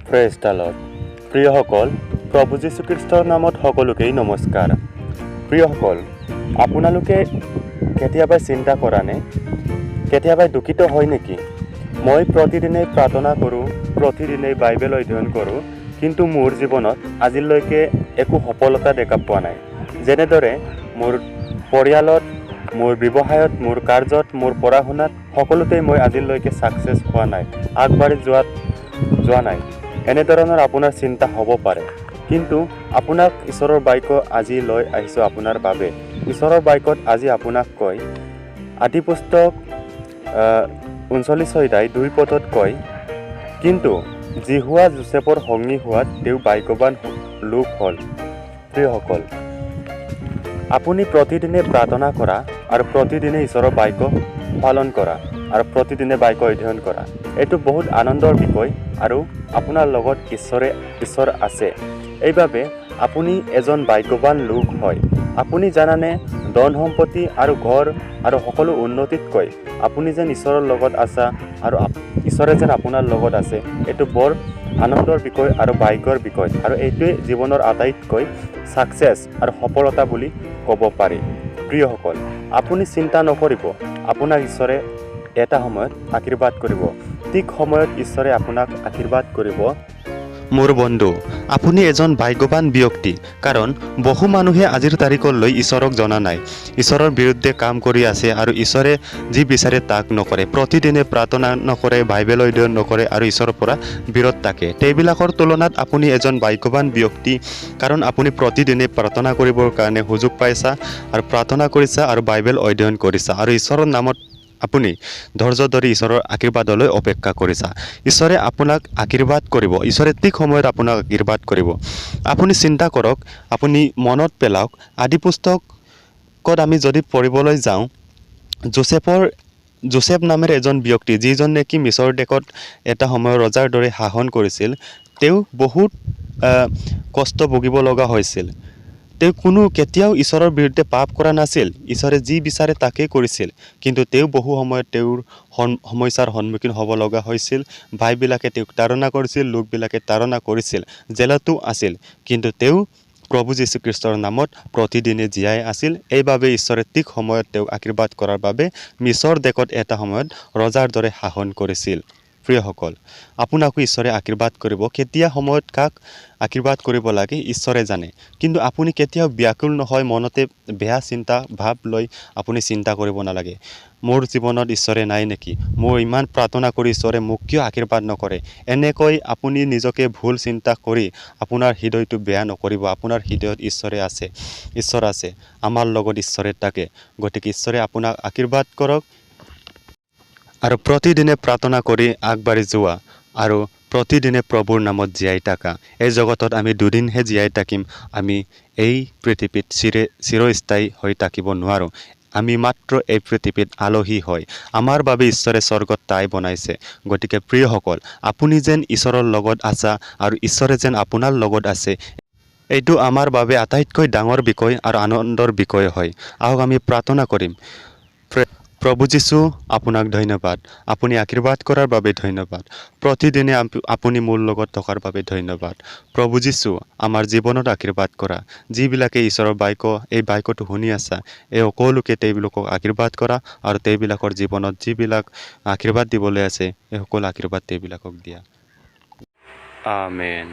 Praise the lord. প্ৰিয়সকল, প্ৰভু যীশুখ্ৰীষ্টৰ নামত সকলোকেই নমস্কাৰ। প্ৰিয়সকল, আপোনালোকে কেতিয়াবা চিন্তা কৰানে, কেতিয়াবা দুখিত হয় নেকি, মই প্ৰতিদিনেই প্ৰাৰ্থনা কৰোঁ, প্ৰতিদিনেই বাইবেল অধ্যয়ন কৰোঁ, কিন্তু মোৰ জীৱনত আজিলৈকে একো সফলতা দেখা পোৱা নাই। যেনেদৰে মোৰ পৰিয়ালত, মোৰ ব্যৱসায়ত, মোৰ কাৰ্যত, মোৰ পঢ়া শুনাত, সকলোতেই মই আজিলৈকে ছাকচেছ হোৱা নাই, আগবাঢ়ি যোৱা নাই। এনেধৰণৰ আপোনাৰ চিন্তা হ'ব পাৰে। কিন্তু আপোনাক ঈশ্বৰৰ বাক্য আজি লৈ আহিছোঁ আপোনাৰ বাবে। ঈশ্বৰৰ বাক্যত আজি আপোনাক কয়, আদি পুস্তক 39 অধ্যায় 2 পদত কয়, কিন্তু যিহোৱা যোচেফৰ সংগী হোৱাত তেওঁ ভাগ্যৱান লোক হ'ল। প্ৰিয়সকল, আপুনি প্ৰতিদিনে প্ৰাৰ্থনা কৰা আৰু প্ৰতিদিনে ঈশ্বৰৰ বাক্য পালন কৰা আৰু প্ৰতিদিনে বাক্য অধ্যয়ন কৰা, এইটো বহুত আনন্দৰ বিষয় আৰু আপোনাৰ লগত ঈশ্বৰ আছে। এইবাবে আপুনি এজন ভাগ্যৱান লোক হয়। আপুনি জানানে, ধন সম্পত্তি আৰু ঘৰ আৰু সকলো উন্নতিতকৈ আপুনি যেন ঈশ্বৰৰ লগত আছা আৰু ঈশ্বৰে যেন আপোনাৰ লগত আছে, এইটো বৰ আনন্দৰ বিষয় আৰু ভাগ্যৰ বিষয় আৰু এইটোৱে জীৱনৰ আটাইতকৈ ছাকচেছ আৰু সফলতা বুলি ক'ব পাৰি। প্ৰিয়সকল, আপুনি চিন্তা নকৰিব, আপোনাক ঈশ্বৰে এটা সময়ত আশীৰ্বাদ কৰিব। ঠিক সময়ত ঈশ্বৰে আপোনাক আশীৰ্বাদ কৰিব। মোৰ বন্ধু, আপুনি এজন ভাগ্যৱান ব্যক্তি, কাৰণ বহু মানুহে আজিৰ তাৰিখলৈ ঈশ্বৰক জনা নাই, ঈশ্বৰৰ বিৰুদ্ধে কাম কৰি আছে আৰু ঈশ্বৰে যি বিচাৰে তাক নকৰে, প্ৰতিদিনে প্ৰাৰ্থনা নকৰে, বাইবেল অধ্যয়ন নকৰে আৰু ঈশ্বৰৰ পৰা বিৰত থাকে। সেইবিলাকৰ তুলনাত আপুনি এজন ভাগ্যৱান ব্যক্তি, কাৰণ আপুনি প্ৰতিদিনে প্ৰাৰ্থনা কৰিবৰ কাৰণে সুযোগ পাইছা আৰু প্ৰাৰ্থনা কৰিছা আৰু বাইবেল অধ্যয়ন কৰিছা আৰু ঈশ্বৰৰ নামত আপুনি ধৈৰ্য ধৰি ঈশ্বৰৰ আশীৰ্বাদলৈ অপেক্ষা কৰিছা। ঈশ্বৰে আপোনাক আশীৰ্বাদ কৰিব। ঈশ্বৰে ঠিক সময়ত আপোনাক আশীৰ্বাদ কৰিব। আপুনি চিন্তা কৰক, আপুনি মনত পেলাওক, আদি পুস্তকত আমি যদি পঢ়িবলৈ যাওঁ, যোচেফ নামেৰে এজন ব্যক্তি, যিজন নেকি মিছৰ দেশত এটা সময়ত ৰজাৰ দৰে শাসন কৰিছিল, তেওঁ বহুত কষ্ট ভুগিব লগা হৈছিল। তেওঁ কোনো কেতিয়াও ঈশ্বৰৰ বিৰুদ্ধে পাপ কৰা নাছিল, ঈশ্বৰে যি বিচাৰে তাকেই কৰিছিল। কিন্তু তেওঁ বহু সময়ত তেওঁৰ সমস্যাৰ সন্মুখীন হ'ব লগা হৈছিল। ভাইবিলাকে তেওঁক তাড়না কৰিছিল, লোকবিলাকে তাড়না কৰিছিল, জেলতো আছিল, কিন্তু তেওঁ প্ৰভু যীশুখ্ৰীষ্টৰ নামত প্ৰতিদিনে জীয়াই আছিল। এইবাবে ঈশ্বৰে ঠিক সময়ত তেওঁক আশীৰ্বাদ কৰাৰ বাবে মিছৰ দেশত এটা সময়ত ৰজাৰ দৰে শাসন কৰিছিল। প্ৰিয়সকল, আপোনাকো ঈশ্বৰে আশীৰ্বাদ কৰিব। কেতিয়া সময়ত কাক আশীৰ্বাদ কৰিব লাগে ঈশ্বৰে জানে। কিন্তু আপুনি কেতিয়াও ব্যাকুল নহয়, মনতে বেয়া চিন্তা ভাৱ লৈ আপুনি চিন্তা কৰিব নালাগে, মোৰ জীৱনত ঈশ্বৰে নাই নেকি, মই ইমান প্ৰাৰ্থনা কৰি ঈশ্বৰে মোক কিয় আশীৰ্বাদ নকৰে। এনেকৈ আপুনি নিজকে ভুল চিন্তা কৰি আপোনাৰ হৃদয়টো বেয়া নকৰিব। আপোনাৰ হৃদয়ত ঈশ্বৰে আছে, ঈশ্বৰ আছে, আমাৰ লগত ঈশ্বৰে থাকে। গতিকে ঈশ্বৰে আপোনাক আশীৰ্বাদ কৰক আৰু প্ৰতিদিনে প্ৰাৰ্থনা কৰি আগবাঢ়ি যোৱা আৰু প্ৰতিদিনে প্ৰভুৰ নামত জীয়াই থাকা। এই জগতত আমি দুদিনহে জীয়াই থাকিম। আমি এই পৃথিৱীত চিৰস্থায়ী হৈ থাকিব নোৱাৰোঁ। আমি মাত্ৰ এই পৃথিৱীত আলহী হয়। আমাৰ বাবে ঈশ্বৰে স্বৰ্গত ঠাই বনাইছে। গতিকে প্ৰিয়সকল, আপুনি যেন ঈশ্বৰৰ লগত আছা আৰু ঈশ্বৰে যেন আপোনাৰ লগত আছে, এইটো আমাৰ বাবে আটাইতকৈ ডাঙৰ বিষয় আৰু আনন্দৰ বিষয় হয়। আহক আমি প্ৰাৰ্থনা কৰিম। প্ৰভু যীশু, আপোনাক ধন্যবাদ। আপুনি আশীৰ্বাদ কৰাৰ বাবে ধন্যবাদ। প্ৰতিদিনে আপুনি মোৰ লগত থকাৰ বাবে ধন্যবাদ। প্ৰভু যীশু, আমাৰ জীৱনত আশীৰ্বাদ কৰা। যিবিলাকে ঈশ্বৰৰ বাক্য, এই বাক্যটো শুনি আছা, এই সকলোকে তেওঁলোকক আশীৰ্বাদ কৰা আৰু তেওঁবিলাকৰ জীৱনত যিবিলাক আশীৰ্বাদ দিবলৈ আছে, এই সকলো আশীৰ্বাদ তেওঁবিলাকক দিয়া। আমেন।